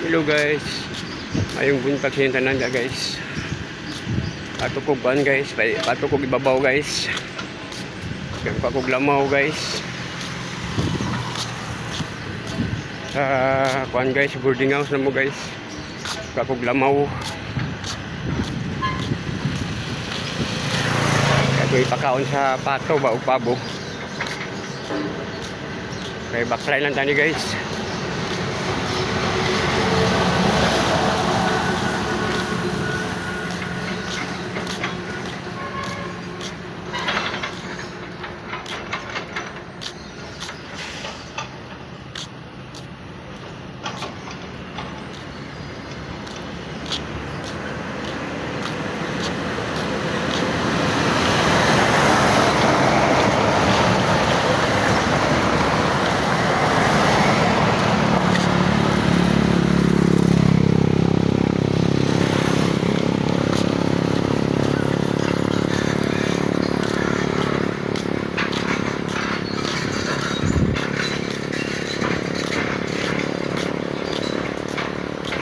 Hello guys. Maayong buntag sa tanan guys. Pato kog kuan guys, pato kog ibabaw guys. Kaya kog lamaw guys. Sa kuan guys, boarding house na mo guys. Kakog lamaw. Kaya ko ipakaon sa pato ba o pabo. Kay baklay lang tani guys.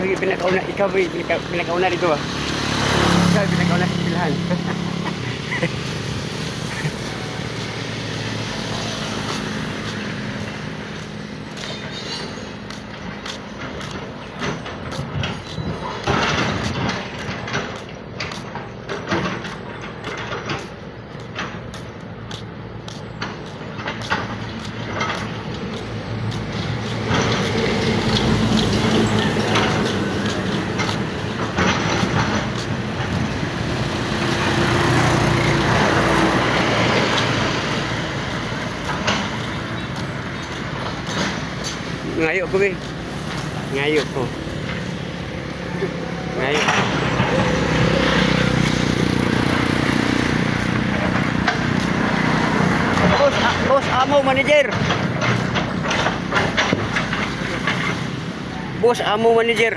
Ikaw yung pinakauna, ikaw yung pinakauna dito ah. Ikaw yung pinakauna sa pilahan. Ngayo ko eh. Ngayo ko. Ngayo. Boss, boss amo manager. Boss amo manager.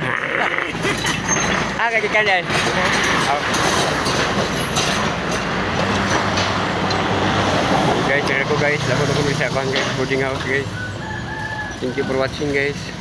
Ah, kaya kaya. Oh. Guys, share ko guys. Lagot ako sa guys, boarding house guys. Thank you for watching guys.